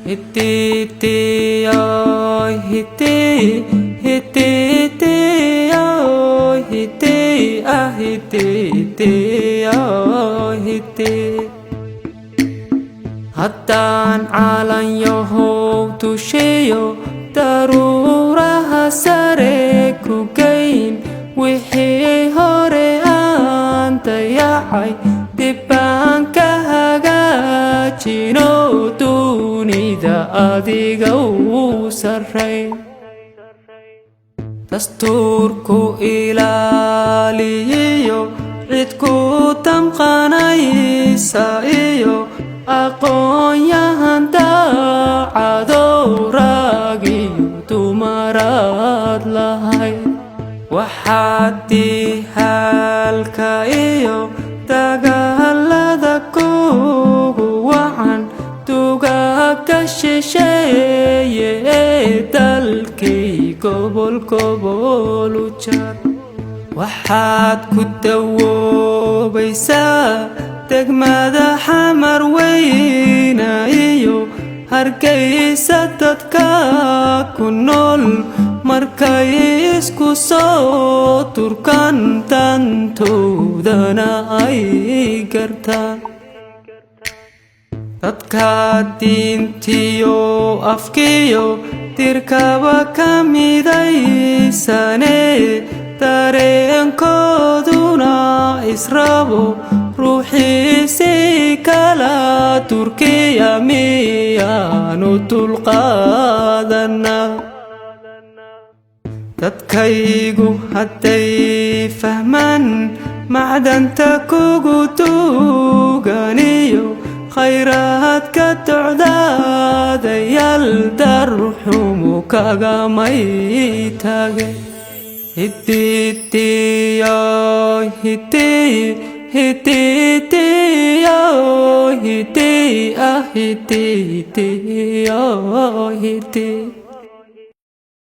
Hiddiyo hiddi hiddiyo hiddi ah hiddiyo hiddi. Haddaan calanyahow dushiyo daruuraha sare ku geyn, wixii hore aan dayacay dib baan ka hagaajino, dunida adiga u sarrayn. Dastuurku ilaaliyiyo cid ku damqanaysa iyo aqoon-yahan daacadow, rag iyo dumaraad lahayd. Waxaad dihaalka iyo dagaalada kugu wacan dugaagga shisheeye ee dalkii gobol gobol u jar. Waxaad ku dawoobaysaa degmada Xamar Weyne iyo Hargeysa. Dadka ku nool markay isku soo turkaan, dantoodana ay gartaan. Dadka diintiyo afkiyo dirkaba ka midaysane, dareenkooduna israbo, ruuxiisi kala Turkiya miyaanu dulqaadana? Dadkaygu hadday fahmaan macdanta kugu duuganiyo khayraadka docdaadayaal, darxumu kagamay tage. Hiddiyo hiddi hiddiyo hiddi ah hiddiyo hiddi.